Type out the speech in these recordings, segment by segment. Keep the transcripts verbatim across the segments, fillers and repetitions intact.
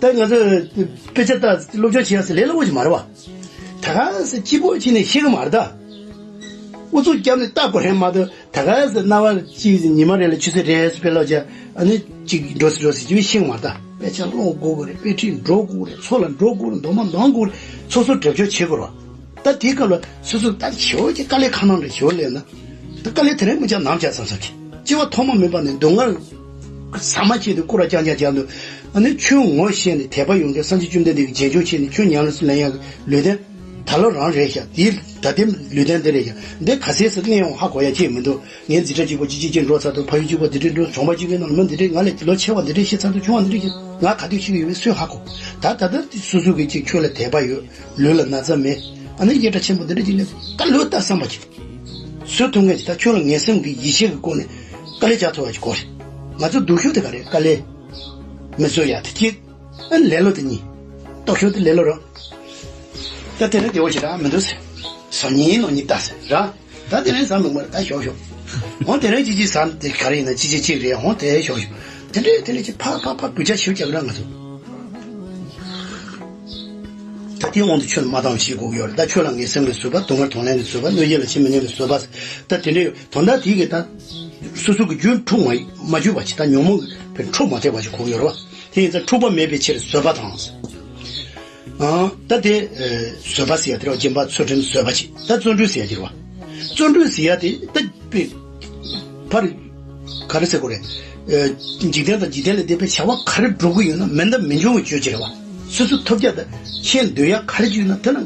ད་ང་ཚོ་དཔེ་ཆ་ལྟ་སློབ་སྦྱོང་བྱེད་ཡག་ཟེར་ལས་སླ་པོ་ཞིག་མ་རེད་བ། ད་ག་ཟེ་སྐྱིད་པོ་བྱས་ནས་ཤེས་གི་མ་རེད་ད། ཨུ་ཚུགས་བརྒྱབ་ནས་ལྟ་དགོས་རེད་མ་གཏོགས་ད་ག་ཟེ་རྣ་བ་གཅིག་ཉི་མ་རེ་ལ་ཆུ་ཚོད་རེ་ཟེ་དཔེ་ཀློག་བྱས་ཨ་ནི་གཅིག་འགྲོ་ཟེ་འགྲོ་ཟེ་ཅི་བས་ཤེས་གི་མ་རེད་ད། དཔེ་ཆ་ཀློག་དགོས་གི་རེད། དཔེ་ཁྲིད་འགྲོ་དགོས་གི་རེད། ཚོ་ལ་འགྲོ་དགོས་རེད། མདོ་མ་འདོན་དགོས་རེད། སོ་སོ་གྲེབ་ཆོག་བྱེད་དགོས་རེད་བ། ད་དེའི་སྐབས་ལ་སོ་སོ་ད་ཞེ་པོ་ཅིག་དཀའ་ལས་ཁག་ནང་རེ་ཞེ་པོ་སླེབས་ན། ད་དཀའ་ལས་དེ་རིང་མི་བྱ་ནམ་བྱ་བསམ་བསམ་གྱི། སྐྱེ་བ་ཐོག་མ་མེད་པ་ནས་སྡུག་བསྔལ་ཟ་མ་བྱས་ཏེ་སྐོར་ར་རྐྱང་རྐྱང་རྐྱང་འདུག་ཨ་ནི་ཆོས་ངོ་ཤེས་ནས་དད་པ་ཡོད་མཁན་སངས་རྒྱས་བཅོམ་ལྡན་འདས་ཀྱི་རྗེས་འཇུག་བྱས་ནས་ཆོས་ཉམས་ལེན་ལེན་ཡག་གི་ལུས་རྟེན་ད་ལོ་རང་རེད་ཤག་དེའི་ད་ལྟའི་ལུས་རྟེན་འདི་རེད་ཤག་འདི་ག་ཚད་ཟེར་གནས་ཡོང་ཧ་གོ་ཡ་ཅིག་མི་འདུག་ངའི་འཛིན་གྲྭ་གཅིག་པ་གཅིག་གཅིག་གཅིག་འགྲོ་ཚར་འདུག་ཕ་ཡུལ་གཅིག་པ་འདི་འདྲས་འགྲོ། གྲོང་པ་གཅིག་པའི་ནང་ལ་མི་འདི་འདྲས། ང་ལས་ལོ་ཆེ་བ་འདི་འདྲས་ཤི་ཚར་འདུག་ཆུང་བ་འདི་འདྲས་ཤི། ང་ག་དུས་ཤི་གི་ཡོད་པའི་སུས་ཧ་གོ། ད་ད་ལྟ་སོ་སོ་གི་ཅིག་ཆོས་ལ་དད་པ་ཡོད། ལུས་ལ་ན་ཚ་མེད། ཨ་ནི་སྐད་གྲགས་ཆེན་པོ་འདི་འདྲ་ཅིག་ལས་ད་ལོས་ལྟ་བསམ་པ་ཅིག་བཟོ་ཐུབ་མཁན་ཅིག་ད་ཁྱོད་ལ་ངན་སེམས་ཀྱི་ཡིད་ཆེས་ཀྱི་སྒོ་ནས་དཀའ་ལས་རྒྱག་ཐུབ་པ་ཅིག་དགོས་རེད། ང་ཚོ་སྡུག་ཤོས་དེ་ག་རེད། དཀའ་ལས་མི་བཟོ་ཡ་དེ་གཅིག་ཨ་ནི་ལེ་ལོ་དེ་གཉིས། སྟོབས་ཤོས་དེ་ལེ་ལོ་རེད། ད་དེ་རིང་བདེ་བོ་ཞིག་རག་མི་འདུག་ཟེར། སང་ཉིན་ནང་ཉིན་ལྟ་ཟེར་ར། ད་དེ་རིང་ཟ་མི་དགོས་ད་ཞོག་ཞོག་འོ་དེ་རིང་ཅི་ཅི་ཟ་དེ་ག་རེ་ཡིན་ན་ཅི་ཅི་གཅིག་རེད། འོ་དེ་ཞོག་ཞོག་དེ་འདྲས་དེ་འདྲས་ཅིག་ཕར་ཕར་ཕར་རྒྱུ་ཆ་ཞིག་རྒྱག་ར་ང་ཚོ། ད་དེའི་དབང་དུ་ཆོས་ལ་མ་བཏང་བ་ཞིག་དགོས་ཀྱི་ཡོད་རེད། ད་ཆོས་ལ་ངན་སེམས་ཀྱི་བཟོད་པ། སྡུག་བསྔལ་གདོང་ལེན་གྱི་བཟོད་པ། གནོད་བྱེད་ལ་ཇི་མི་སྙམ་པའི་བཟོད་པ། ད་དེ་འདྲས་ཡོད། དོན་དག་དེ་གི་ད་སོ་སོ་གི་རྒྱུ་འཁྲུག་མ་མ་གྱུར་པ་ཞིག་ད་ཉོན་མོངས་ཀྱི་འཁྲུག་མ་ཐེབས་པ་ཞིག་དགོས་ཀྱི་ཡོད་རེད་བ། དེ་ཡིན་ཙང་འཁྲུག་པ་མེད་པའི་ཕྱིར་བཟོད་པ་དང་། ཨང་། ད་དེ་ཨ་བཟོད་པ་ཟེར་ཡ་དེ་རེད་བ། སྦྱིན་པ་ཚུལ་ཁྲིམས་བཟོད་པ་ཅིག་ད་བརྩོན་འགྲུས་ཟེར་ཡ་དེ་རེད་བ། བརྩོན་འགྲུས་ཟེར་ཡ་དེ་ད་དཔེ་ཕར་ག་རེ་ཟེར་དགོས་རེད། ཨ་འཇིག་རྟེན་དང་འཇིག་རྟེན་ལས་འདས་པའི་བྱ་བ་ག་རེ་སྒྲུབ་ཀྱི་ཡོད་ན་མེད་དང་མི་འབྱུང་བའི་ཆོས་ཅིག་རེད་བ། སོ་སོ་ཐོབ་རྒྱ་དང་ཁྱེད་འདོད་ཡ་ག་རེ་ཅིག་ཡོད་ན་དེ་ལ་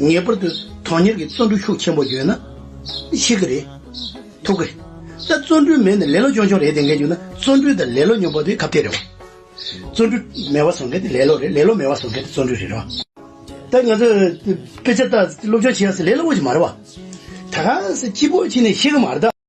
ངེས་པར་དུ་དོན་གཉེར་གྱི་བརྩོན་འགྲུས་ཤུགས་ཆེན་པོ་ཡོད་ན་ཤེས་ཀྱི་རེད། ཐུབ་ཀྱི་རེད། ད་བརྩོན་འགྲུས་མེད་ནས་ལེ་ལོ་རྐྱང་རྐྱང་རེད་བསྡད་མཁན་ཡོད་ན་བརྩོན་འགྲུས་དང་ལེ་ལོ་མཉམ་པ་དེ་ག་བལྟས་རེད་བ། བརྩོན་འགྲུས་མེད་པ་བཟོ་མཁན་དེ་ལེ་ལོ་རེད། ལེ་ལོ་མེད་པ་བཟོ་མཁན་དེ་བརྩོན་འགྲུས་རེད་རེད་བ། ད་ང་ཚོ་དཔེ་ཆ་ལྟ་སློབ་སྦྱོང་བྱེད་ཡག་ཟེར་ལས་སླ་པོ་ཞིག་མ་རེད་བ། ད་ག་ཟེ་སྐྱིད་པོ་བྱས་ནས་ཤེས་གི་མ་རེད་ད།